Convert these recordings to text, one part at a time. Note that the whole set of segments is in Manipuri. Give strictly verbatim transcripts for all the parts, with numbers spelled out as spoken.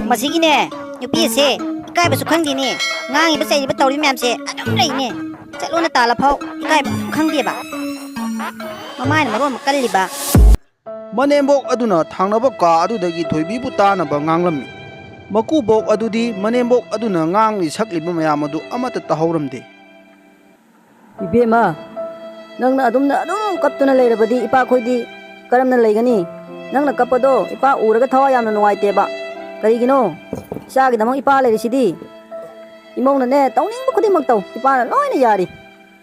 ꯃꯁꯤꯒꯤꯅꯦ, ꯅꯨꯄꯤ ꯑꯁꯦ ꯏꯀꯥꯏꯕꯁꯨ ꯈꯪꯗꯦꯅꯦ꯫ ꯉꯥꯡꯉꯤꯕ ꯆꯩꯔꯤꯕ ꯇꯧꯔꯤꯕ ꯃꯌꯥꯝꯁꯦ ꯑꯗꯨꯝ ꯂꯩꯅꯦ꯫ ꯆꯠꯂꯣꯅ ꯇꯥꯜꯂ ꯐꯥꯎ ꯏꯀꯥꯏꯕ ꯑꯗꯨꯝ ꯈꯪꯗꯦꯕ꯫ ꯃꯃꯥꯏꯅ ꯃꯔꯣꯟ ꯑꯃ ꯀꯜꯂꯤꯕ꯫ ꯃꯅꯦꯝꯕꯣꯛ ꯑꯗꯨꯅ ꯊꯪꯅꯕ ꯀꯥ ꯑꯗꯨꯗꯒꯤ ꯊꯣꯏꯕꯤꯕꯨ ꯇꯥꯅꯕ ꯉꯥꯡꯂꯝꯃꯤ꯫ ꯃꯀꯨꯕꯣꯛ ꯑꯗꯨꯗꯤ ꯃꯅꯦꯝꯕꯣꯛ ꯑꯗꯨꯅ ꯉꯥꯡꯂꯤ ꯁꯛꯂꯤꯕ ꯃꯌꯥꯝ ꯑꯗꯨ ꯑꯃꯠꯇ ꯇꯥꯍꯧꯔꯝꯗꯦ꯫ ꯏꯕꯦꯝꯃ, ꯅꯪꯅ ꯑꯗꯨꯝꯅ ꯑꯗꯨꯝ ꯀꯞꯇꯨꯅ ꯂꯩꯔꯕꯗꯤ ꯏꯄꯥꯈꯣꯏꯗꯤ ꯀꯔꯝꯅ ꯂꯩꯒꯅꯤ? ꯅꯪꯅ ꯀꯞꯄꯗꯣ ꯏꯄꯥ ꯎꯔꯒ ꯊꯋꯥꯏ ꯌꯥꯝꯅ ꯅꯨꯡꯉꯥꯏꯇꯦꯕ꯫ ꯀꯔꯤꯒꯤꯅꯣ? ꯏꯆꯥꯒꯤꯗꯃꯛ ꯏꯄꯥ ꯂꯩꯔꯤꯁꯤꯗꯤ꯫ ꯏꯃꯧꯅꯅꯦ, ꯇꯧꯅꯤꯡꯕ ꯈꯨꯗꯤꯡꯃꯛ ꯇꯧ, ꯏꯄꯥꯅ ꯂꯣꯏꯅ ꯌꯥꯔꯤ꯫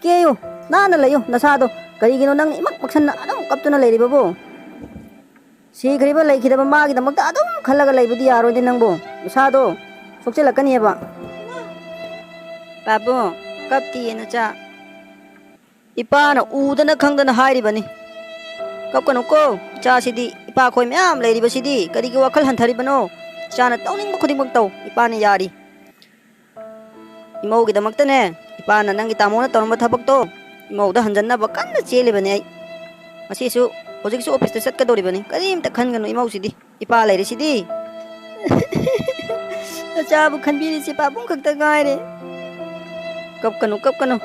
ꯀꯦꯌꯨ, ꯅꯥꯟꯅ ꯂꯩꯌꯨ ꯅꯁꯥꯗꯣ꯫ ꯀꯔꯤꯒꯤꯅꯣ ꯅꯪꯅ ꯏꯃꯛ ꯃꯛꯁꯟꯅ ꯑꯗꯨꯝ ꯀꯞꯇꯨꯅ ꯂꯩꯔꯤꯕꯕꯨ? ꯁꯤꯈ꯭ꯔꯤꯕ ꯂꯩꯈꯤꯗꯕ ꯃꯥꯒꯤꯗꯃꯛꯇ ꯑꯗꯨꯝ ꯈꯜꯂꯒ ꯂꯩꯕꯗꯤ ꯌꯥꯔꯣꯏꯗ ꯅꯪꯕꯨ꯫ ꯅꯁꯥꯗꯣ ꯁꯣꯛꯆꯤꯜꯂꯛꯀꯅꯤꯕ꯫ ꯄꯥꯕꯨꯡ, ꯀꯞꯇꯤꯌꯦ ꯅꯆꯥ꯫ ꯏꯄꯥꯅ ꯎꯗꯅ ꯈꯪꯗꯅ ꯍꯥꯏꯔꯤꯕꯅꯤ꯫ ꯀꯞꯀꯅꯨꯀꯣ, ꯏꯆꯥꯁꯤꯗꯤ, ꯏꯄꯥꯈꯣꯏ ꯃꯌꯥꯝ ꯂꯩꯔꯤꯕꯁꯤꯗꯤ ꯀꯔꯤꯒꯤ ꯋꯥꯈꯜ ꯍꯟꯊꯔꯤꯕꯅꯣ? ꯏꯆꯥꯅ ꯇꯧꯅꯤꯡꯕ ꯈꯨꯗꯤꯡꯃꯛ ꯇꯧ, ꯏꯄꯥꯅ ꯌꯥꯔꯤ꯫ ꯏꯃꯧꯒꯤꯗꯃꯛꯇꯅꯦ, ꯏꯄꯥꯅ ꯅꯪꯒꯤ ꯇꯥꯃꯣꯅ ꯇꯧꯔꯝꯕ ꯊꯕꯛꯇꯣ ꯏꯃꯧꯗ ꯍꯟꯖꯟꯅꯕ ꯀꯟꯅ ꯆꯦꯜꯂꯤꯕꯅꯦ ꯑꯩ꯫ ꯉꯁꯤꯁꯨ, ꯍꯧꯖꯤꯛꯁꯨ ꯑꯣꯐꯤꯁꯇ ꯆꯠꯀꯗꯧꯔꯤꯕꯅꯤ꯫ ꯀꯔꯤꯝꯇ ꯈꯟꯒꯅꯨ, ꯏꯃꯧꯁꯤꯗꯤ꯫ ꯏꯄꯥ ꯂꯩꯔꯤꯁꯤꯗꯤ꯫ ꯅꯆꯥꯕꯨ ꯈꯟꯕꯤꯔꯤꯁꯤ ꯄꯥꯕꯨꯡ ꯈꯛꯇ ꯉꯥꯏꯔꯦ꯫ ꯀꯞꯀꯅꯨ, ꯀꯞꯀꯅꯨ꯫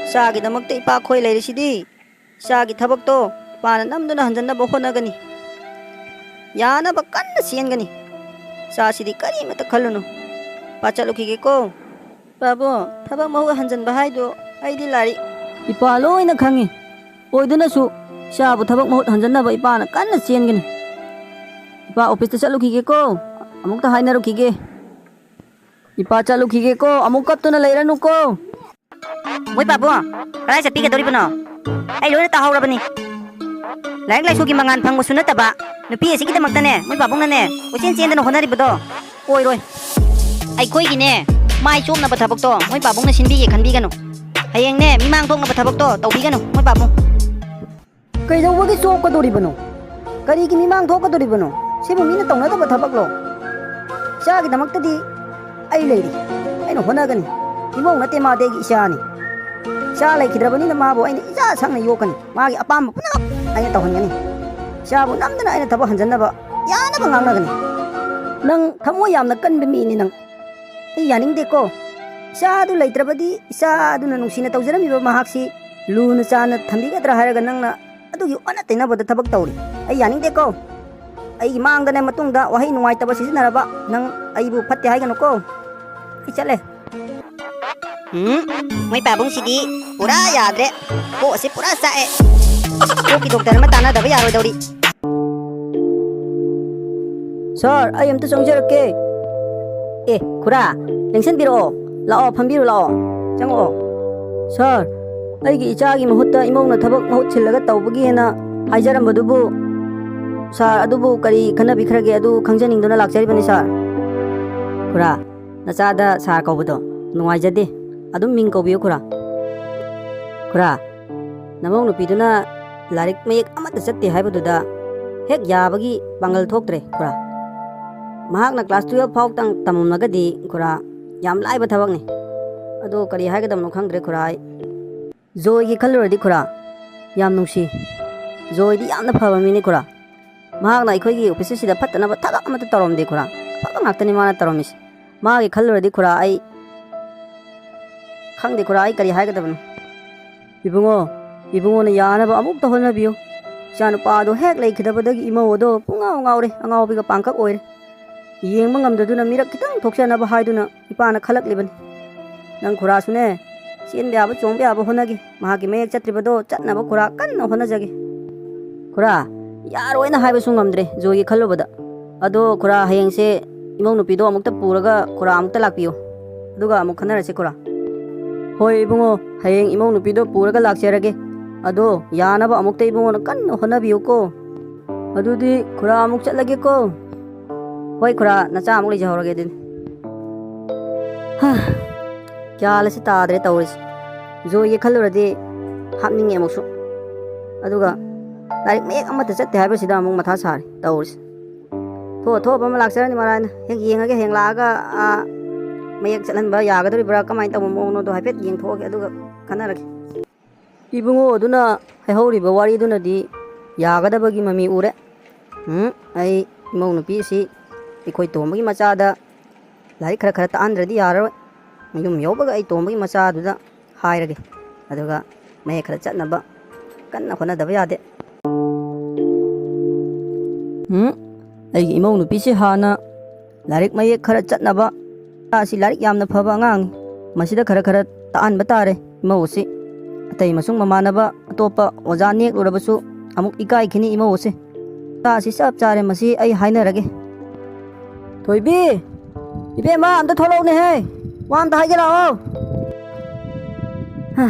ꯏꯆꯥꯒꯤꯗꯃꯛꯇ ꯏꯄꯥꯈꯣꯏ ꯂꯩꯔꯤꯁꯤꯗꯤ꯫ ꯏꯆꯥꯒꯤ ꯊꯕꯛꯇꯣ ꯏꯄꯥꯅ ꯅꯝꯗꯨꯅ ꯍꯟꯖꯟꯅꯕ ꯍꯣꯠꯅꯒꯅꯤ꯫ ꯌꯥꯅꯕ ꯀꯟꯅ ꯆꯦꯟꯒꯅꯤ꯫ ꯏꯆꯥꯁꯤꯗꯤ ꯀꯔꯤꯃꯇ ꯈꯜꯂꯨꯅꯨ꯫ ꯏꯄꯥ ꯆꯠꯂꯨꯈꯤꯒꯦꯀꯣ꯫ ꯄꯥꯕꯨꯡ, ꯊꯕꯛ ꯃꯍꯨꯠ ꯍꯟꯖꯟꯕ ꯍꯥꯏꯗꯣ ꯑꯩꯗꯤ ꯂꯥꯏꯔꯤꯛ꯫ ꯏꯄꯥ ꯂꯣꯏꯅ ꯈꯪꯉꯤ꯫ ꯑꯣꯏꯗꯨꯅꯁꯨ ꯏꯆꯥꯕꯨ ꯊꯕꯛ ꯃꯍꯨꯠ ꯍꯟꯖꯟꯅꯕ ꯏꯄꯥꯅ ꯀꯟꯅ ꯆꯦꯟꯒꯅꯤ꯫ ꯏꯄꯥ ꯑꯣꯐꯤꯁꯇ ꯆꯠꯂꯨꯈꯤꯒꯦꯀꯣ꯫ ꯑꯃꯨꯛꯇ ꯍꯥꯏꯅꯔꯨꯈꯤꯒꯦ꯫ ꯏꯄꯥ ꯆꯠꯂꯨꯈꯤꯒꯦꯀꯣ꯫ ꯑꯃꯨꯛ ꯀꯞꯇꯨꯅ ꯂꯩꯔꯅꯨꯀꯣ꯫ ꯃꯣꯏ ꯄꯥꯕꯨꯡ, ꯀꯗꯥꯏ ꯆꯠꯄꯤꯒꯗꯧꯔꯤꯕꯅꯣ? ꯑꯩ ꯂꯣꯏꯅ ꯇꯥꯍꯧꯔꯕꯅꯤ꯫ ꯂꯥꯏꯔꯤꯛ ꯂꯥꯏꯁꯨꯒꯤ ꯃꯉꯥꯜ ꯐꯪꯕꯁꯨ ꯅꯠꯇꯕ ꯅꯨꯄꯤ ꯑꯁꯤꯒꯤꯗꯃꯛꯇꯅꯦ ꯃꯣꯏ ꯄꯥꯕꯨꯡꯅꯅꯦ ꯀꯣꯏꯆꯦꯟ ꯆꯦꯟꯗꯅ ꯍꯣꯠꯅꯔꯤꯕꯗꯣ ꯑꯣꯏꯔꯣꯏ꯫ ꯑꯩꯈꯣꯏꯒꯤꯅꯦ ꯃꯥꯏ ꯆꯣꯝꯅꯕ ꯊꯕꯛꯇꯣ ꯃꯣꯏ ꯄꯥꯕꯨꯡꯅ ꯁꯤꯟꯕꯤꯒꯦ ꯈꯟꯕꯤꯒꯅꯨ꯫ ꯍꯌꯦꯡꯅꯦ ꯃꯤꯃꯥꯡ ꯊꯣꯛꯅꯕ ꯊꯕꯛꯇꯣ ꯇꯧꯕꯤꯒꯅꯨ ꯃꯣꯏ ꯄꯥꯕꯨꯡ꯫ ꯀꯩꯗꯧꯕꯒꯤ ꯆꯣꯞꯀꯗꯧꯔꯤꯕꯅꯣ? ꯀꯔꯤꯒꯤ ꯃꯤꯃꯥꯡ ꯊꯣꯛꯀꯗꯧꯔꯤꯕꯅꯣ? ꯁꯤꯕꯨ ꯃꯤꯅ ꯇꯧꯅꯗꯕ ꯊꯕꯛꯂꯣ? ꯏꯆꯥꯒꯤꯗꯃꯛꯇꯗꯤ ꯑꯩ ꯂꯩꯔꯤ꯫ ꯑꯩꯅ ꯍꯣꯠꯅꯒꯅꯤ꯫ ꯏꯃꯧ ꯅꯠꯇꯦ, ꯃꯥꯗꯤ ꯑꯩꯒꯤ ꯏꯆꯥꯅꯤ꯫ ꯏꯆꯥ ꯂꯩꯈꯤꯗ꯭ꯔꯕꯅꯤꯅ ꯃꯥꯕꯨ ꯑꯩꯅ ꯏꯆꯥ ꯁꯛꯅ ꯌꯣꯛꯀꯅꯤ꯫ ꯃꯥꯒꯤ ꯑꯄꯥꯝꯕ ꯄꯨꯝꯅꯃꯛ ꯑꯩꯅ ꯇꯧꯍꯟꯒꯅꯤ꯫ ꯏꯆꯥꯕꯨ ꯅꯝꯗꯅ ꯑꯩꯅ ꯊꯕꯛ ꯍꯟꯖꯟꯅꯕ ꯌꯥꯅꯕ ꯉꯥꯡꯅꯒꯅꯤ꯫ ꯅꯪ ꯊꯃꯣꯏ ꯌꯥꯝꯅ ꯀꯟꯕ ꯃꯤꯅꯤ ꯅꯪ꯫ ꯑꯩ ꯌꯥꯅꯤꯡꯗꯦꯀꯣ꯫ ꯏꯆꯥꯗꯨ ꯂꯩꯇ꯭ꯔꯕꯗꯤ ꯏꯆꯥꯗꯨꯅ ꯅꯨꯡꯁꯤꯅ ꯇꯧꯖꯔꯝꯃꯤꯕ ꯃꯍꯥꯛꯁꯤ ꯂꯨꯅ ꯆꯥꯟꯅ ꯊꯝꯕꯤꯒꯗ꯭ꯔꯥ ꯍꯥꯏꯔꯒ ꯅꯪꯅ ꯑꯗꯨꯒꯤ ꯑꯣꯟꯅ ꯇꯩꯅꯕꯗ ꯊꯕꯛ ꯇꯧꯔꯤ꯫ ꯑꯩ ꯌꯥꯅꯤꯡꯗꯦꯀꯣ꯫ ꯑꯩꯒꯤ ꯃꯥꯡꯗꯅꯦ ꯃꯇꯨꯡꯗ ꯋꯥꯍꯩ ꯅꯨꯡꯉꯥꯏꯇꯕ ꯁꯤꯖꯤꯟꯅꯔꯕ ꯅꯪ ꯑꯩꯕꯨ ꯐꯠꯇꯦ ꯍꯥꯏꯒꯅꯨꯀꯣ꯫ ꯑꯩ ꯆꯠꯂꯦ꯫ ꯎꯝ, ꯃꯣꯏ ꯄꯥꯕꯨꯡꯁꯤꯗꯤ ꯄꯨꯔꯥ ꯌꯥꯗ꯭ꯔꯦ꯫ ꯀꯣꯛ ꯑꯁꯤ ꯄꯨꯔꯥ ꯆꯥꯛꯑꯦ꯫ ꯀꯣꯛꯀꯤ ꯗꯣꯛꯇꯔ ꯑꯃ ꯇꯥꯟꯅꯗꯕ ꯌꯥꯔꯣꯏꯗꯧꯔꯤ꯫ ꯁꯥꯔ, ꯑꯩ ꯑꯝꯇ ꯆꯪꯖꯔꯛꯀꯦ꯫ ꯑꯦ, ꯈꯨꯔꯥ, ꯂꯦꯡꯁꯤꯟꯕꯤꯔꯛꯑꯣ꯫ ꯂꯥꯛꯑꯣ, ꯐꯝꯕꯤꯔꯣ, ꯂꯥꯛꯑꯣ꯫ ꯆꯪꯉꯛꯑꯣ꯫ ꯁꯥꯔ, ꯑꯩꯒꯤ ꯏꯆꯥꯒꯤ ꯃꯍꯨꯠꯇ ꯏꯃꯧꯅ ꯊꯕꯛ ꯃꯍꯨꯠ ꯁꯤꯜꯂꯒ ꯇꯧꯕꯒꯤꯅ ꯍꯥꯏꯖꯔꯝꯕꯗꯨꯕꯨ, ꯁꯥꯔ, ꯑꯗꯨꯕꯨ ꯀꯔꯤ ꯈꯟꯅꯕꯤꯈ꯭ꯔꯒꯦ? ꯑꯗꯨ ꯈꯪꯖꯅꯤꯡꯗꯨꯅ ꯂꯥꯛꯆꯔꯤꯕꯅꯤ, ꯁꯥꯔ꯫ ꯈꯨꯔꯥ, ꯅꯆꯥꯗ ꯁꯥꯔ ꯀꯧꯕꯗꯣ ꯅꯨꯡꯉꯥꯏꯖꯗꯦ꯫ ꯑꯗꯨꯝ ꯃꯤꯡ ꯀꯧꯕꯤꯌꯨ, ꯈꯨꯔꯥ꯫ ꯈꯨꯔꯥ, ꯅꯃꯧ ꯅꯨꯄꯤꯗꯨꯅ ꯂꯥꯏꯔꯤꯛ ꯃꯌꯦꯛ ꯑꯃꯠꯇ ꯆꯠꯇꯦ ꯍꯥꯏꯕꯗꯨꯗ ꯍꯦꯛ ꯌꯥꯕꯒꯤ ꯄꯥꯡꯒꯜ ꯊꯣꯛꯇ꯭ꯔꯦ, ꯈꯨꯔꯥ꯫ ꯃꯍꯥꯛꯅ class twelve ꯐꯥꯎꯇꯪ ꯇꯝꯃꯝꯂꯒꯗꯤ, ꯈꯨꯔꯥ, ꯌꯥꯝ ꯂꯥꯏꯕ ꯊꯕꯛꯅꯤ꯫ ꯑꯗꯣ ꯀꯔꯤ ꯍꯥꯏꯒꯗꯕꯅꯣ ꯈꯪꯗ꯭ꯔꯦ, ꯈꯨꯔꯥ, ꯑꯩ꯫ ꯖꯣꯏꯒꯤ ꯈꯜꯂꯨꯔꯗꯤ, ꯈꯨꯔꯥ, ꯌꯥꯝ ꯅꯨꯡꯁꯤ꯫ ꯖꯣꯏꯗꯤ ꯌꯥꯝꯅ ꯐꯕ ꯃꯤꯅꯤ, ꯈꯨꯔꯥ꯫ ꯃꯍꯥꯛꯅ ꯑꯩꯈꯣꯏꯒꯤ office ꯑꯁꯤꯗ ꯐꯠꯇꯅꯕ ꯊꯕꯛ ꯑꯃꯠꯇ ꯇꯧꯔꯝꯗꯦ, ꯈꯨꯔꯥ꯫ ꯑꯐꯕ ꯉꯥꯛꯇꯅꯤ ꯃꯥꯅ ꯇꯧꯔꯝꯃꯤꯁꯦ꯫ ꯃꯥꯒꯤ ꯈꯜꯂꯨꯔꯗꯤ, ꯈꯨꯔꯥ, ꯑꯩ ꯈꯪꯗꯦ, ꯈꯨꯔꯥ, ꯑꯩ ꯀꯔꯤ ꯍꯥꯏꯒꯗꯕꯅꯣ꯫ ꯏꯕꯨꯡꯉꯣ, ꯏꯕꯨꯡꯉꯣꯅ ꯌꯥꯅꯕ ꯑꯃꯨꯛꯇ ꯍꯣꯠꯅꯕꯤꯌꯨ꯫ ꯏꯆꯥꯅꯨꯄꯥ ꯑꯗꯣ ꯍꯦꯛ ꯂꯩꯈꯤꯗꯕꯗꯒꯤ ꯏꯃꯧ ꯑꯗꯣ ꯄꯨꯡꯉꯥꯎ ꯉꯥꯎꯔꯦ, ꯑꯉꯥꯎꯕꯤꯒ ꯄꯥꯡꯈꯛ ꯑꯣꯏꯔꯦ꯫ ꯌꯦꯡꯕ ꯉꯝꯗꯗꯨꯅ ꯃꯤꯔꯛ ꯈꯤꯇꯪ ꯊꯣꯛꯆꯅꯕ ꯍꯥꯏꯗꯨꯅ ꯏꯄꯥꯅ ꯈꯜꯂꯛꯂꯤꯕꯅꯤ꯫ ꯅꯪ ꯈꯨꯔꯥꯁꯨꯅꯦ, ꯆꯦꯟꯕ ꯌꯥꯕ ꯆꯣꯡꯕ ꯌꯥꯕ ꯍꯣꯠꯅꯒꯦ꯫ ꯃꯍꯥꯛꯀꯤ ꯃꯌꯦꯛ ꯆꯠꯇ꯭ꯔꯤꯕꯗꯣ ꯆꯠꯅꯕ ꯈꯨꯔꯥ ꯀꯟꯅ ꯍꯣꯠꯅꯖꯒꯦ꯫ ꯈꯨꯔꯥ, ꯌꯥꯔꯣꯏꯅ ꯍꯥꯏꯕꯁꯨ ꯉꯝꯗ꯭ꯔꯦ ꯖꯣꯏꯒꯤ ꯈꯜꯂꯨꯕꯗ꯫ ꯑꯗꯣ ꯈꯨꯔꯥ, ꯍꯌꯦꯡꯁꯦ ꯏꯃꯧ ꯅꯨꯄꯤꯗꯣ ꯑꯃꯨꯛꯇ ꯄꯨꯔꯒ ꯈꯨꯔꯥ ꯑꯃꯨꯛꯇ ꯂꯥꯛꯄꯤꯌꯨ꯫ ꯑꯗꯨꯒ ꯑꯃꯨꯛ ꯈꯟꯅꯔꯁꯤ, ꯈꯨꯔꯥ꯫ ꯍꯣꯏ ꯏꯕꯨꯡꯉꯣ, ꯍꯌꯦꯡ ꯏꯃꯧ ꯅꯨꯄꯤꯗꯣ ꯄꯨꯔꯒ ꯂꯥꯛꯆꯔꯒꯦ꯫ ꯑꯗꯣ ꯌꯥꯅꯕ ꯑꯃꯨꯛꯇ ꯏꯕꯨꯡꯉꯣꯅ ꯀꯟꯅ ꯍꯣꯠꯅꯕꯤꯌꯨꯀꯣ꯫ ꯑꯗꯨꯗꯤ ꯈꯨꯔꯥ, ꯑꯃꯨꯛ ꯆꯠꯂꯒꯦꯀꯣ꯫ ꯍꯣꯏ ꯈꯨꯔꯥ, ꯅꯆꯥ ꯑꯃꯨꯛ ꯂꯩꯖꯍꯧꯔꯒꯦ ꯑꯗꯨꯗꯤ꯫ ꯍꯥ, ꯒ꯭ꯌꯥꯟ ꯑꯁꯤ ꯇꯥꯗ꯭ꯔꯦ ꯇꯧꯔꯤꯁꯦ꯫ ꯖꯣꯏꯒꯤ ꯈꯜꯂꯨꯔꯗꯤ ꯍꯥꯞꯅꯤꯡꯉꯦ ꯑꯃꯨꯛꯁꯨ꯫ ꯑꯗꯨꯒ ꯂꯥꯏꯔꯤꯛ ꯃꯌꯦꯛ ꯑꯃꯠꯇ ꯆꯠꯇꯦ ꯍꯥꯏꯕꯁꯤꯗ ꯑꯃꯨꯛ ꯃꯊꯥ ꯁꯥꯔꯦ ꯇꯧꯔꯤꯁꯦ꯫ ꯊꯣꯛꯑ ꯊꯣꯛꯑꯕ ꯑꯃ ꯂꯥꯛꯆꯔꯅꯤ ꯃꯔꯥꯏꯅ꯫ ꯍꯦꯛ ꯌꯦꯡꯉꯒꯦ, ꯍꯌꯦꯡ ꯂꯥꯛꯑꯒ, ꯑꯥ, ꯃꯌꯦꯛ ꯆꯠꯍꯟꯕ ꯌꯥꯒꯗꯧꯔꯤꯕ꯭ꯔꯥ, ꯀꯃꯥꯏꯅ ꯇꯧꯕ ꯃꯑꯣꯡꯅꯣꯗꯣ ꯍꯥꯏꯐꯦꯠ ꯌꯦꯡꯊꯣꯛꯑꯒꯦ, ꯑꯗꯨꯒ ꯈꯟꯅꯔꯒꯦ꯫ ꯏꯕꯨꯡꯉꯣ ꯑꯗꯨꯅ ꯍꯥꯏꯍꯧꯔꯤꯕ ꯋꯥꯔꯤꯗꯨꯅꯗꯤ ꯌꯥꯒꯗꯕꯒꯤ ꯃꯃꯤ ꯎꯔꯦ꯫ ꯎꯝ, ꯑꯩ ꯏꯃꯧ ꯅꯨꯄꯤ ꯑꯁꯤ ꯑꯩꯈꯣꯏ ꯇꯣꯝꯕꯒꯤ ꯃꯆꯥꯗ ꯂꯥꯏꯔꯤꯛ ꯈꯔ ꯈꯔ ꯇꯥꯛꯍꯟꯗ꯭ꯔꯗꯤ ꯌꯥꯔꯔꯣꯏ꯫ ꯃꯌꯨꯝ ꯌꯧꯕꯒ ꯑꯩ ꯇꯣꯝꯕꯒꯤ ꯃꯆꯥꯗꯨꯗ ꯍꯥꯏꯔꯒꯦ꯫ ꯑꯗꯨꯒ ꯃꯍꯦꯛ ꯈꯔ ꯆꯠꯅꯕ ꯀꯟꯅ ꯍꯣꯠꯅꯗꯕ ꯌꯥꯗꯦ꯫ ꯎꯝ, ꯑꯩꯒꯤ ꯏꯃꯧ ꯅꯨꯄꯤꯁꯤ ꯍꯥꯟꯅ ꯂꯥꯏꯔꯤꯛ ꯃꯌꯦꯛ ꯈꯔ ꯆꯠꯅꯕ꯫ ꯃꯆꯥꯁꯤ ꯂꯥꯏꯔꯤꯛ ꯌꯥꯝꯅ ꯐꯕ ꯑꯉꯥꯡꯅꯤ꯫ ꯃꯁꯤꯗ ꯈꯔ ꯈꯔ ꯇꯥꯛꯍꯟꯕ ꯇꯥꯔꯦ ꯏꯃꯧ ꯑꯁꯤ꯫ ꯑꯇꯩ ꯃꯁꯨꯡ ꯃꯃꯥꯟꯅꯕ ꯑꯇꯣꯞꯄ ꯑꯣꯖꯥ ꯅꯦꯛꯂꯨꯔꯕꯁꯨ ꯑꯃꯨꯛ ꯏꯀꯥꯏꯈꯤꯅꯤ ꯏꯃꯧ ꯑꯁꯤ꯫ ꯃꯆꯥꯁꯤ ꯆꯞ ꯆꯥꯔꯦ, ꯃꯁꯤ ꯑꯩ ꯍꯥꯏꯅꯔꯒꯦ꯫ ꯊꯣꯏꯕꯤ! ꯏꯕꯦꯝꯃ, ꯑꯝꯇ ꯊꯣꯛꯂꯛꯎꯅꯦꯍꯦ! ꯋꯥ ꯑꯝꯇ ꯍꯥꯏꯒꯦ ꯂꯥꯛꯑꯣ! ꯍꯥ,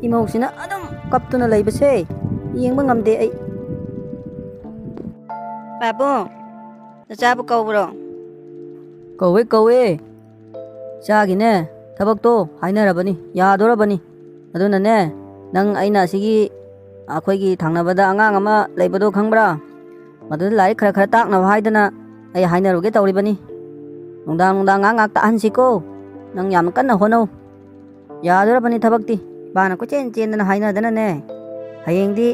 ꯏꯃꯧꯁꯤꯅ ꯑꯗꯨꯝ ꯀꯞꯇꯨꯅ ꯂꯩꯕꯁꯦ ꯌꯦꯡꯕ ꯉꯝꯗꯦ ꯑꯩ꯫ ꯄꯥꯕꯨꯡ, ꯅꯆꯥꯕꯨ ꯀꯧꯕ꯭ꯔꯣ? ꯀꯧꯋꯦ, ꯀꯧꯋꯦ꯫ ꯏꯆꯥꯒꯤꯅꯦ, ꯊꯕꯛꯇꯣ ꯍꯥꯏꯅꯔꯕꯅꯤ, ꯌꯥꯗꯣꯔꯕꯅꯤ꯫ ꯑꯗꯨꯅꯅꯦ, ꯅꯪ ꯑꯩꯅ ꯑꯁꯤꯒꯤ ꯑꯩꯈꯣꯏꯒꯤ ꯊꯪꯅꯕꯗ ꯑꯉꯥꯡ ꯑꯃ ꯂꯩꯕꯗꯣ ꯈꯪꯕ꯭ꯔꯥ? ꯃꯗꯨꯗ ꯂꯥꯏꯔꯤꯛ ꯈꯔ ꯈꯔ ꯇꯥꯛꯅꯕ ꯍꯥꯏꯗꯅ ꯑꯩ ꯍꯥꯏꯅꯔꯨꯒꯦ ꯇꯧꯔꯤꯕꯅꯤ꯫ ꯅꯨꯡꯗꯥꯡ ꯅꯨꯡꯗꯥꯡ ꯉꯥꯏꯍꯥꯛ ꯉꯥꯏꯍꯥꯛ ꯇꯥꯛꯍꯟꯁꯤꯀꯣ꯫ ꯅꯪ ꯌꯥꯝꯅ ꯀꯟꯅ ꯍꯣꯠꯅꯧ꯫ ꯌꯥꯗꯣꯔꯕꯅꯤ ꯊꯕꯛꯇꯤ꯫ ꯏꯄꯥꯅ ꯀꯣꯏꯆꯦꯟ ꯆꯦꯟꯗꯅ ꯍꯥꯏꯅꯗꯅꯅꯦ꯫ ꯍꯌꯦꯡꯗꯤ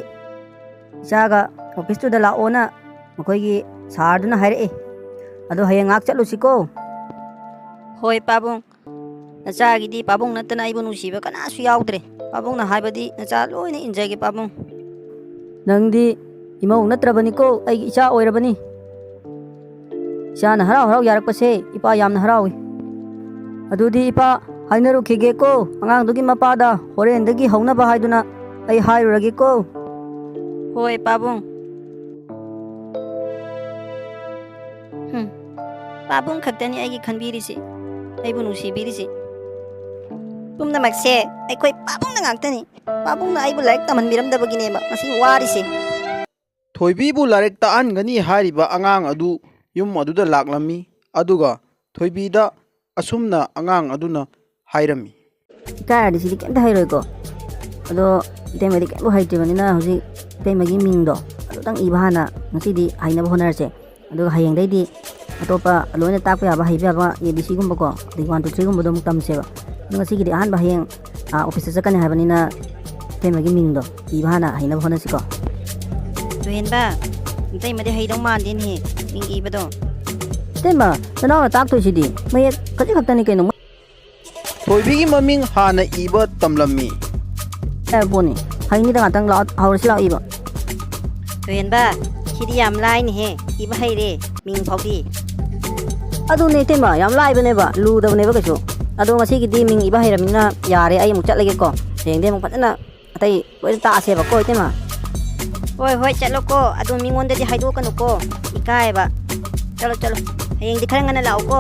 ꯏꯆꯥꯒ ꯑꯣꯐꯤꯁꯇꯨꯗ ꯂꯥꯛꯑꯣꯅ ꯃꯈꯣꯏꯒꯤ ꯁꯥꯔꯗꯨꯅ ꯍꯥꯏꯔꯛꯑꯦ꯫ ꯑꯗꯣ ꯍꯌꯦꯡ ꯉꯥꯏꯍꯥꯛ ꯆꯠꯂꯨꯁꯤꯀꯣ꯫ ꯍꯣꯏ ꯄꯥꯕꯨꯡ꯫ ꯅꯆꯥꯒꯤꯗꯤ ꯄꯥꯕꯨꯡ ꯅꯠꯇꯅ ꯑꯩꯕꯨ ꯅꯨꯡꯁꯤꯕ ꯀꯅꯥꯁꯨ ꯌꯥꯎꯗ꯭ꯔꯦ꯫ ꯄꯥꯕꯨꯡꯅ ꯍꯥꯏꯕꯗꯤ ꯅꯆꯥ ꯂꯣꯏꯅ ꯏꯟꯖꯒꯦ ꯄꯥꯕꯨꯡ꯫ ꯅꯪꯗꯤ ꯏꯃꯧ ꯅꯠꯇ꯭ꯔꯕꯅꯤꯀꯣ, ꯑꯩꯒꯤ ꯏꯆꯥ ꯑꯣꯏꯔꯕꯅꯤ꯫ ꯏꯆꯥꯅ ꯍꯔꯥꯎ ꯍꯔꯥꯎ ꯌꯥꯔꯛꯄꯁꯦ ꯏꯄꯥ ꯌꯥꯝꯅ ꯍꯔꯥꯎꯏ꯫ ꯑꯗꯨꯗꯤ ꯏꯄꯥ, ꯍꯥꯏꯅꯔꯨꯈꯤꯒꯦꯀꯣ꯫ ꯑꯉꯥꯡꯗꯨꯒꯤ ꯃꯄꯥꯗ ꯍꯣꯔꯦꯟꯗꯒꯤ ꯍꯧꯅꯕ ꯍꯥꯏꯗꯨꯅ ꯑꯩ ꯍꯥꯏꯔꯨꯔꯒꯦꯀꯣ꯫ ꯍꯣꯏ ꯄꯥꯕꯨꯡ꯫ ꯍꯨꯝ, ꯄꯥꯕꯨꯡ ꯈꯛꯇꯅꯤ ꯑꯩꯒꯤ ꯈꯟꯕꯤꯔꯤꯁꯤ, ꯑꯩꯕꯨ ꯅꯨꯡꯁꯤꯕꯤꯔꯤꯁꯤ꯫ ꯄꯨꯝꯅꯃꯛꯁꯦ ꯑꯩꯈꯣꯏ ꯄꯥꯕꯨꯡꯅ ꯉꯥꯛꯇꯅꯤ꯫ ꯄꯥꯕꯨꯡꯅ ꯑꯩꯕꯨ ꯂꯥꯏꯔꯤꯛ ꯇꯝꯍꯟꯕꯤꯔꯝꯗꯕꯒꯤꯅꯦꯕ ꯉꯁꯤ ꯋꯥꯔꯤꯁꯦ꯫ ꯊꯣꯏꯕꯤꯕꯨ ꯂꯥꯏꯔꯤꯛ ꯇꯥꯛꯍꯟꯒꯅꯤ ꯍꯥꯏꯔꯤꯕ ꯑꯉꯥꯡ ꯑꯗꯨ ꯌꯨꯝ ꯑꯗꯨꯗ ꯂꯥꯛꯂꯝꯃꯤ꯫ ꯑꯗꯨꯒ ꯊꯣꯏꯕꯤꯗ ꯑꯁꯨꯝꯅ ꯑꯉꯥꯡ ꯑꯗꯨꯅ ꯍꯥꯏꯔꯝꯃꯤ꯫ ꯏꯀꯥꯏꯔꯗꯤ ꯁꯤꯗꯤ ꯀꯩꯝꯇ ꯍꯩꯔꯣꯏꯀꯣ꯫ ꯑꯗꯣ ꯏꯇꯩꯃꯗꯤ ꯀꯩꯝꯕꯨ ꯍꯩꯇ꯭ꯔꯤꯕꯅꯤꯅ ꯍꯧꯖꯤꯛ ꯏꯇꯩꯃꯒꯤ ꯃꯤꯡꯗꯣ ꯑꯗꯨꯇꯪ ꯏꯕ ꯍꯥꯟꯅ ꯉꯁꯤꯗꯤ ꯍꯩꯅꯕ ꯍꯣꯠꯅꯔꯁꯦ꯫ ꯑꯗꯨꯒ ꯍꯌꯦꯡꯗꯩꯗꯤ ꯑꯇꯣꯞꯄ ꯂꯣꯏꯅ ꯇꯥꯛꯄ ꯌꯥꯕ, ꯍꯩꯕ ꯌꯥꯕ A B C ꯒꯨꯝꯕꯀꯣ, ꯑꯗꯒꯤ one two three ꯒꯨꯝꯕꯗꯣ ꯑꯃꯨꯛ ꯇꯝꯁꯦꯕ꯫ ꯑꯗꯣ ꯉꯁꯤꯒꯤꯗꯤ ꯑꯍꯥꯟꯕ ꯍꯌꯦꯡ, ꯑꯥ, ꯑꯣꯐꯤꯁꯇ ꯆꯠꯀꯅꯤ ꯍꯥꯏꯕꯅꯤꯅ ꯏꯇꯩꯃꯒꯤ ꯃꯤꯡꯗꯣ ꯏꯕ ꯍꯥꯟꯅ ꯍꯩꯅꯕ ꯍꯣꯠꯅꯁꯤꯀꯣ꯫ ꯇꯨꯍꯦꯟꯕ, ꯏꯇꯩꯃꯗꯤ ꯍꯩꯗꯧ ꯃꯥꯟꯗꯦꯅꯦꯍꯦ, ꯃꯤꯡ ꯏꯕꯗꯣ꯫ ꯏꯇꯩꯃ, ꯅꯅꯥꯎꯅ ꯇꯥꯛꯇꯣꯏꯁꯤꯗꯤ ꯃꯌꯦꯛ ꯈꯖꯤꯛ ꯈꯛꯇꯅꯤ ꯀꯩꯅꯣ꯫ ꯊꯣꯏꯕꯤꯒꯤ ꯃꯃꯤꯡ ꯍꯥꯟꯅ ꯏꯕ ꯇꯝꯂꯝꯃꯤ꯫ ꯍꯥꯏꯕ ꯄꯣꯠꯅꯤ꯫ ꯍꯩꯅꯤꯗ ꯉꯥꯛꯇꯪ ꯂꯥꯛꯑꯣ, ꯍꯧꯔꯁꯤ ꯂꯥꯛꯑꯣ ꯏꯕ꯫ ꯇꯣꯏꯍꯦꯟꯕ, ꯁꯤꯗꯤ ꯌꯥꯝ ꯂꯥꯏꯅꯦꯍꯦ, ꯏꯕ ꯍꯩꯔꯦ, ꯃꯤꯡ ꯐꯥꯎꯗꯤ꯫ ꯑꯗꯨꯅꯦ ꯏꯇꯩꯃ, ꯌꯥꯝ ꯂꯥꯏꯕꯅꯦꯕ, ꯂꯨꯗꯕꯅꯦꯕ ꯀꯩꯁꯨ꯫ ꯑꯗꯣ ꯉꯁꯤꯒꯤꯗꯤ ꯃꯤꯡ ꯏꯕ ꯍꯩꯔꯕꯅꯤꯅ ꯌꯥꯔꯦ, ꯑꯩ ꯑꯃꯨꯛ ꯆꯠꯂꯒꯦꯀꯣ꯫ ꯍꯌꯦꯡꯗꯤ ꯑꯃꯨꯛ ꯐꯖꯅ ꯑꯇꯩ ꯂꯣꯏꯅ ꯇꯥꯛꯑꯁꯦꯕꯀꯣ ꯏꯇꯩꯃ꯫ ꯍꯣꯏ ꯍꯣꯏ, ꯆꯠꯂꯣꯀꯣ, ꯑꯗꯣ ꯃꯤꯉꯣꯟꯗꯗꯤ ꯍꯥꯏꯗꯣꯛꯀꯅꯨꯀꯣ, ꯏꯀꯥꯏꯌꯦꯕ꯫ ꯆꯠꯂꯣ ꯆꯠꯂꯣ, ꯍꯌꯦꯡꯗꯤ ꯈꯔ ꯉꯟꯅ ꯂꯥꯛꯎꯀꯣ꯫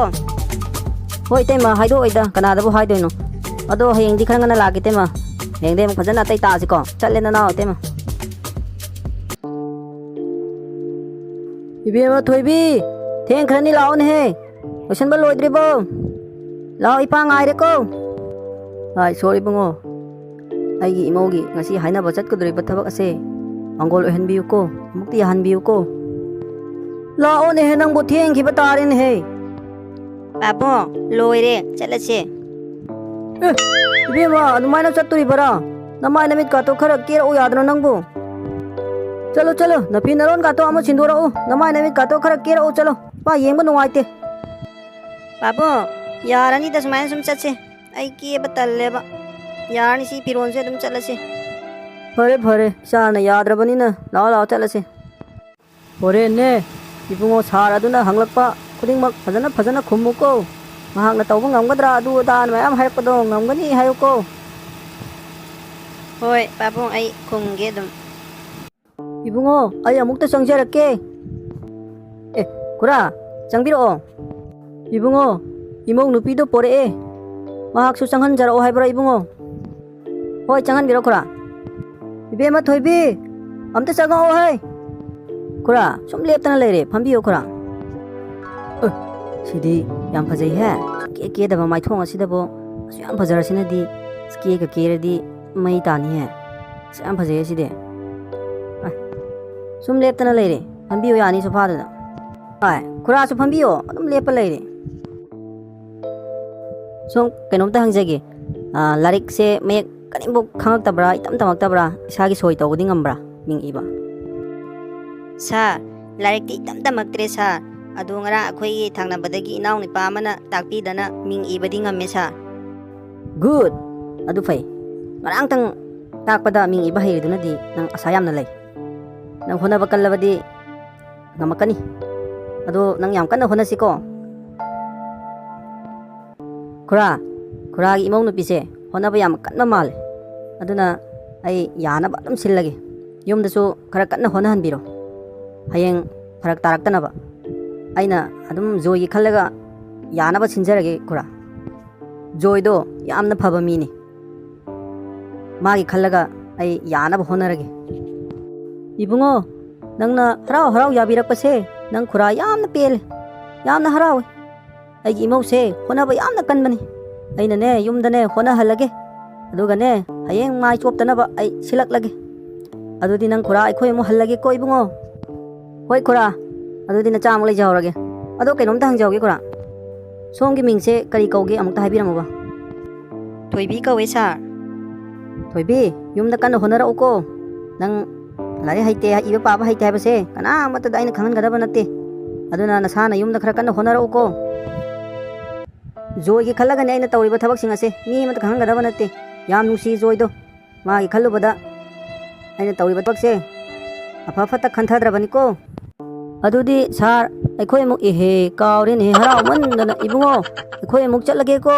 ꯍꯣꯏ ꯏꯇꯩꯃ, ꯍꯥꯏꯗꯣꯛꯑꯣꯏꯗ, ꯀꯅꯥꯗꯕꯨ ꯍꯥꯏꯗꯣꯏꯅꯣ? ꯑꯗꯣ ꯍꯌꯦꯡꯗꯤ ꯈꯔ ꯉꯟꯅ ꯂꯥꯛꯀꯦ ꯏꯇꯩꯃ꯫ ꯍꯌꯦꯡꯗꯤ ꯑꯃꯨꯛ ꯐꯖꯅ ꯑꯇꯩ ꯇꯥꯛꯑꯁꯤꯀꯣ꯫ ꯆꯠꯂꯦ ꯅꯅꯥꯎ ꯏꯇꯩꯃ꯫ ꯏꯕꯦꯝꯃ ꯊꯣꯏꯕꯤ, ꯊꯦꯡꯈ꯭ꯔꯅꯤ, ꯂꯥꯛꯑꯣꯅꯦꯍꯦ꯫ ꯂꯣꯏꯁꯟꯕ ꯂꯣꯏꯗ꯭ꯔꯤꯕꯣ? ꯂꯥꯛꯑꯣ, ꯏꯄꯥ ꯉꯥꯏꯔꯦꯀꯣ꯫ ꯑꯥꯏ, ꯁꯣꯔꯤ ꯏꯕꯨꯡꯉꯣ꯫ ꯑꯩꯒꯤ ꯏꯃꯧꯒꯤ ꯉꯁꯤ ꯍꯥꯏꯅꯕ ꯆꯠꯀꯗꯧꯔꯤꯕ ꯊꯕꯛ ꯑꯁꯦ ꯃꯥꯡꯒꯣꯜ ꯑꯣꯏꯍꯟꯕꯤꯌꯨꯀꯣ, ꯑꯃꯨꯛꯇ ꯌꯥꯍꯟꯕꯤꯌꯨꯀꯣ꯫ ꯂꯥꯛꯑꯣꯅꯦꯍꯦ, ꯅꯪꯕꯨ ꯊꯦꯡꯈꯤꯕ ꯇꯥꯔꯦꯅꯦꯍꯦ꯫ ꯄꯥꯕꯨꯡ, ꯂꯣꯏꯔꯦ, ꯆꯠꯂꯁꯦ꯫ ꯑꯦ, ꯏꯕꯦꯝꯃ, ꯑꯗꯨꯃꯥꯏꯅ ꯆꯠꯇꯣꯔꯤꯕꯔꯥ? ꯅꯃꯥꯏ ꯅꯃꯤꯠꯀꯥꯇꯣ ꯈꯔ ꯀꯦꯔꯛꯎ ꯌꯥꯗ꯭ꯔꯣ ꯅꯪꯕꯨ? ꯆꯠꯂꯣ, ꯆꯠꯂꯣ, ꯅꯐꯤ ꯅꯔꯣꯟꯒꯥꯇꯣ ꯑꯃ ꯁꯤꯟꯗꯣꯔꯛꯎ, ꯅꯃꯥꯏ ꯅꯃꯤꯠꯀꯥꯇꯣ ꯈꯔ ꯀꯦꯔꯛꯎ, ꯆꯠꯂꯣ, ꯏꯄꯥ ꯌꯦꯡꯕ ꯅꯨꯡꯉꯥꯏꯇꯦ꯫ ꯄꯥꯕꯨꯡ, ꯌꯥꯔꯅꯤꯗ, ꯁꯨꯃꯥꯏꯅ ꯁꯨꯝ ꯆꯠꯁꯦ꯫ ꯑꯩ ꯀꯦꯕ ꯇꯜꯂꯦꯕ꯫ ꯌꯥꯔꯅꯤ, ꯁꯤ ꯐꯤꯔꯣꯜꯁꯦ ꯑꯗꯨꯝ ꯆꯠꯂꯁꯦ꯫ ꯐꯔꯦ, ꯐꯔꯦ, ꯏꯆꯥꯅ ꯌꯥꯗ꯭ꯔꯕꯅꯤꯅ, ꯂꯥꯛꯑꯣ, ꯂꯥꯛꯑꯣ, ꯆꯠꯂꯁꯦ꯫ ꯍꯣꯔꯦꯟꯅꯦ, ꯏꯕꯨꯡꯉꯣ ꯁꯥꯔ ꯑꯗꯨꯅ ꯍꯪꯂꯛꯄ ꯈꯨꯗꯤꯡꯃꯛ ꯐꯖꯅ, ꯐꯖꯅ ꯈꯨꯝꯃꯨꯀꯣ꯫ ꯃꯍꯥꯛꯅ ꯇꯧꯕ ꯉꯝꯒꯗ꯭ꯔꯥ, ꯑꯗꯨ ꯑꯗꯥ ꯃꯌꯥꯝ ꯍꯥꯏꯔꯛꯄꯗꯣ ꯉꯝꯒꯅꯤ ꯍꯥꯏꯌꯨꯀꯣ꯫ ꯍꯣꯏ, ꯄꯥꯕꯨꯡ, ꯑꯩ ꯈꯨꯝꯒꯦ ꯑꯗꯨꯝ꯫ ꯏꯕꯨꯡꯉꯣ, ꯑꯩ ꯑꯃꯨꯛꯇ ꯆꯪꯖꯔꯛꯀꯦ꯫ ꯑꯦ, ꯈꯨꯔꯥ, ꯆꯪꯕꯤꯔꯛꯑꯣ꯫ ꯏꯕꯨꯡꯉꯣ, ꯏꯃꯧ ꯅꯨꯄꯤꯗꯣ ꯄꯣꯔꯛꯑꯦ꯫ ꯃꯍꯥꯛꯁꯨ ꯆꯪꯍꯟꯖꯔꯛꯑꯣ ꯍꯥꯏꯕ꯭ꯔꯣ, ꯏꯕꯨꯡꯉꯣ? ꯍꯣꯏ, ꯆꯪꯍꯟꯕꯤꯔꯣ, ꯈꯨꯔꯥ꯫ ꯏꯕꯦꯝꯃ ꯊꯣꯏꯕꯤ, ꯑꯝꯇ ꯆꯪꯉꯛꯑꯣ ꯍꯦ꯫ ꯈꯨꯔꯥ, ꯁꯨꯝ ꯂꯦꯞꯇꯅ ꯂꯩꯔꯦ, ꯐꯝꯕꯤꯌꯨ, ꯈꯨꯔꯥ꯫ ꯑꯦ, ꯁꯤꯗꯤ ꯌꯥꯝ ꯐꯖꯩꯍꯦ꯫ ꯁꯨꯛꯀꯦ ꯀꯦꯗꯕ ꯃꯥꯏꯊꯣꯡ ꯑꯁꯤꯗꯕꯨ ꯑꯁꯨꯛ ꯌꯥꯝ ꯐꯖꯔꯁꯤꯅꯗꯤ, ꯀꯦꯒ ꯀꯦꯔꯗꯤ ꯃꯩ ꯇꯥꯅꯤꯍꯦ꯫ ꯑꯁ, ꯌꯥꯝ ꯐꯖꯩꯌꯦ ꯁꯤꯗꯤ꯫ ꯑ, ꯁꯨꯝ ꯂꯦꯞꯇꯅ ꯂꯩꯔꯦ꯫ ꯐꯝꯕꯤꯌꯨ ꯌꯥꯅꯤ ꯁꯣꯐꯥꯗꯨꯗ꯫ ꯍꯣꯏ, ꯈꯨꯔꯥꯁꯨ ꯐꯝꯕꯤꯌꯣ, ꯑꯗꯨꯝ ꯂꯦꯞꯄ ꯂꯩꯔꯦ꯫ ꯁꯨꯝ ꯀꯩꯅꯣꯝꯇ ꯍꯪꯖꯒꯦ꯫ ꯑ, ꯂꯥꯏꯔꯤꯛꯁꯦ ꯃꯌꯦꯛ ꯀꯔꯤꯝꯐꯥꯎ ꯈꯪꯉꯛꯇꯕ꯭ꯔꯥ, ꯏꯇꯝ ꯇꯝꯃꯛꯇꯕ꯭ꯔꯥ, ꯏꯁꯥꯒꯤ ꯁꯣꯏ ꯇꯧꯕꯗꯤ ꯉꯝꯕ꯭ꯔꯥ ꯃꯤꯡ ꯏꯕ? ꯁꯥꯔ, ꯂꯥꯏꯔꯤꯛꯇꯤ ꯏꯇꯝ ꯇꯝꯃꯛꯇ꯭ꯔꯦ ꯁꯥꯔ꯫ ꯑꯗꯣ ꯉꯔꯥꯡ ꯑꯩꯈꯣꯏꯒꯤ ꯊꯪꯅꯕꯗꯒꯤ ꯏꯅꯥꯎ ꯅꯨꯄꯥ ꯑꯃꯅ ꯇꯥꯛꯄꯤꯗꯅ ꯃꯤꯡ ꯏꯕꯗꯤ ꯉꯝꯃꯦ, ꯁꯥꯔ꯫ ꯒꯨꯗ! ꯑꯗꯨ ꯐꯩ꯫ ꯉꯔꯥꯡꯇꯪ ꯇꯥꯛꯄꯗ ꯃꯤꯡ ꯏꯕ ꯍꯩꯔꯤꯗꯨꯅꯗꯤ ꯅꯪ ꯑꯁꯥ ꯌꯥꯝꯅ ꯂꯩ꯫ ꯅꯪ ꯍꯣꯠꯅꯕ ꯀꯜꯂꯕꯗꯤ ꯉꯝꯃꯛꯀꯅꯤ꯫ ꯑꯗꯣ ꯅꯪ ꯌꯥꯝ ꯀꯟꯅ ꯍꯣꯠꯅꯁꯤꯀꯣ꯫ ꯈꯨꯔꯥ, ꯈꯨꯔꯥꯒꯤ ꯏꯃꯧ ꯅꯨꯄꯤꯁꯦ ꯍꯣꯠꯅꯕ ꯌꯥꯝ ꯀꯟꯕ ꯃꯥꯜꯂꯦ꯫ ꯑꯗꯨꯅ ꯑꯩ ꯌꯥꯅꯕ ꯑꯗꯨꯝ ꯁꯤꯜꯂꯒꯦ꯫ ꯌꯨꯝꯗꯁꯨ ꯈꯔ ꯀꯟꯅ ꯍꯣꯠꯅꯍꯟꯕꯤꯔꯣ꯫ ꯍꯌꯦꯡ ꯐꯔꯛ ꯇꯥꯔꯛꯇꯅꯕ꯫ ꯑꯩꯅ ꯑꯗꯨꯝ ꯖꯣꯏꯒꯤ ꯈꯜꯂꯒ ꯌꯥꯅꯕ ꯁꯤꯟꯖꯔꯒꯦ, ꯈꯨꯔꯥ꯫ ꯖꯣꯏꯗꯣ ꯌꯥꯝꯅ ꯐꯕ ꯃꯤꯅꯤ꯫ ꯃꯥꯒꯤ ꯈꯜꯂꯒ ꯑꯩ ꯌꯥꯅꯕ ꯍꯣꯠꯅꯔꯒꯦ꯫ ꯏꯕꯨꯡꯉꯣ, ꯅꯪꯅ ꯍꯔꯥꯎ ꯍꯔꯥꯎ ꯌꯥꯕꯤꯔꯛꯄꯁꯦ ꯅꯪ ꯈꯨꯔꯥ ꯌꯥꯝꯅ ꯄꯦꯜꯂꯦ, ꯌꯥꯝꯅ ꯍꯔꯥꯎꯋꯦ꯫ ꯑꯩꯒꯤ ꯏꯃꯧꯁꯦ ꯍꯣꯠꯅꯕ ꯌꯥꯝꯅ ꯀꯟꯕꯅꯤ꯫ ꯑꯩꯅꯅꯦ ꯌꯨꯝꯗꯅꯦ ꯍꯣꯠꯅꯍꯜꯂꯒꯦ, ꯑꯗꯨꯒꯅꯦ ꯍꯌꯦꯡ ꯃꯥꯏ ꯆꯣꯞꯇꯅꯕ ꯑꯩ ꯁꯤꯜꯂꯛꯂꯒꯦ꯫ ꯑꯗꯨꯗꯤ ꯅꯪ ꯈꯨꯔꯥ ꯑꯩꯈꯣꯏ ꯑꯃꯨꯛ ꯍꯜꯂꯒꯦꯀꯣ ꯏꯕꯨꯡꯉꯣ꯫ ꯍꯣꯏ ꯈꯨꯔꯥ, ꯑꯗꯨꯗꯤ ꯅꯆꯥ ꯑꯃꯨꯛ ꯂꯩꯖꯍꯧꯔꯒꯦ꯫ ꯑꯗꯣ ꯀꯩꯅꯣꯝꯇ ꯍꯪꯖꯍꯧꯒꯦ ꯈꯨꯔꯥ, ꯁꯣꯝꯒꯤ ꯃꯤꯡꯁꯦ ꯀꯔꯤ ꯀꯧꯒꯦ ꯑꯃꯨꯛꯇ ꯍꯥꯏꯕꯤꯔꯝꯃꯨꯕ꯫ ꯊꯣꯏꯕꯤ ꯀꯧꯋꯦ ꯁꯥꯔ꯫ ꯊꯣꯏꯕꯤ, ꯌꯨꯝꯗ ꯀꯟꯅ ꯍꯣꯠꯅꯔꯛꯎꯀꯣ꯫ ꯅꯪ ꯂꯥꯏꯔꯤꯛ ꯍꯩꯇꯦ, ꯏꯕ ꯄꯥꯕ ꯍꯩꯇꯦ ꯍꯥꯏꯕꯁꯦ ꯀꯅꯥ ꯑꯃꯠꯇꯗ ꯑꯩꯅ ꯈꯪꯍꯟꯒꯗꯕ ꯅꯠꯇꯦ꯫ ꯑꯗꯨꯅ ꯅꯁꯥꯅ ꯌꯨꯝꯗ ꯈꯔ ꯀꯟꯅ ꯍꯣꯠꯅꯔꯛꯎꯀꯣ꯫ ꯖꯣꯏꯒꯤ ꯈꯜꯂꯒꯅꯦ ꯑꯩꯅ ꯇꯧꯔꯤꯕ ꯊꯕꯛꯁꯤꯡ ꯑꯁꯦ ꯃꯤ ꯑꯃꯠꯇ ꯈꯪꯍꯟꯒꯗꯕ ꯅꯠꯇꯦ꯫ ꯌꯥꯝ ꯅꯨꯡꯁꯤ ꯖꯣꯏꯗꯣ꯫ ꯃꯥꯒꯤ ꯈꯜꯂꯨꯕꯗ ꯑꯩꯅ ꯇꯧꯔꯤꯕ ꯊꯕꯛꯁꯦ ꯑꯐ ꯐꯠꯇ ꯈꯟꯊꯗ꯭ꯔꯕꯅꯤꯀꯣ꯫ ꯑꯗꯨꯗꯤ ꯁꯥꯔ, ꯑꯩꯈꯣꯏ ꯑꯃꯨꯛ, ꯏꯍꯦ, ꯀꯥꯎꯔꯦꯅꯦꯍꯦ, ꯍꯔꯥꯎꯃꯟꯗꯅ꯫ ꯏꯕꯨꯡꯉꯣ, ꯑꯩꯈꯣꯏ ꯑꯃꯨꯛ ꯆꯠꯂꯒꯦꯀꯣ꯫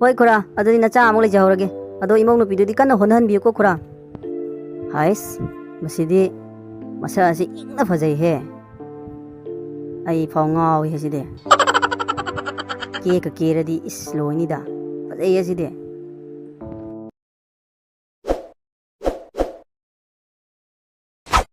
ꯍꯣꯏ ꯈꯨꯔꯥ, ꯑꯗꯨꯗꯤ ꯅꯆꯥ ꯑꯃꯨꯛ ꯂꯩꯖꯍꯧꯔꯒꯦ꯫ ꯑꯗꯣ ꯏꯃꯧ ꯅꯨꯄꯤꯗꯨꯗꯤ ꯀꯟꯅ ꯍꯣꯠꯅꯍꯟꯕꯤꯌꯨꯀꯣ ꯈꯨꯔꯥ꯫ ꯍꯥꯏꯁ, ꯃꯁꯤꯗꯤ ꯃꯁꯛ ꯑꯁꯤ ꯏꯪꯅ ꯐꯖꯩꯍꯦ꯫ ꯑꯩ ꯐꯥꯎ ꯉꯥꯎꯏ ꯍꯥꯏꯁꯤꯗꯤ꯫ ꯀꯦꯀ ꯀꯦꯔꯗꯤ ꯏꯁ ꯂꯣꯏꯅꯤꯗ꯫ ꯐꯖꯩ ꯑꯁꯤꯗꯤ꯫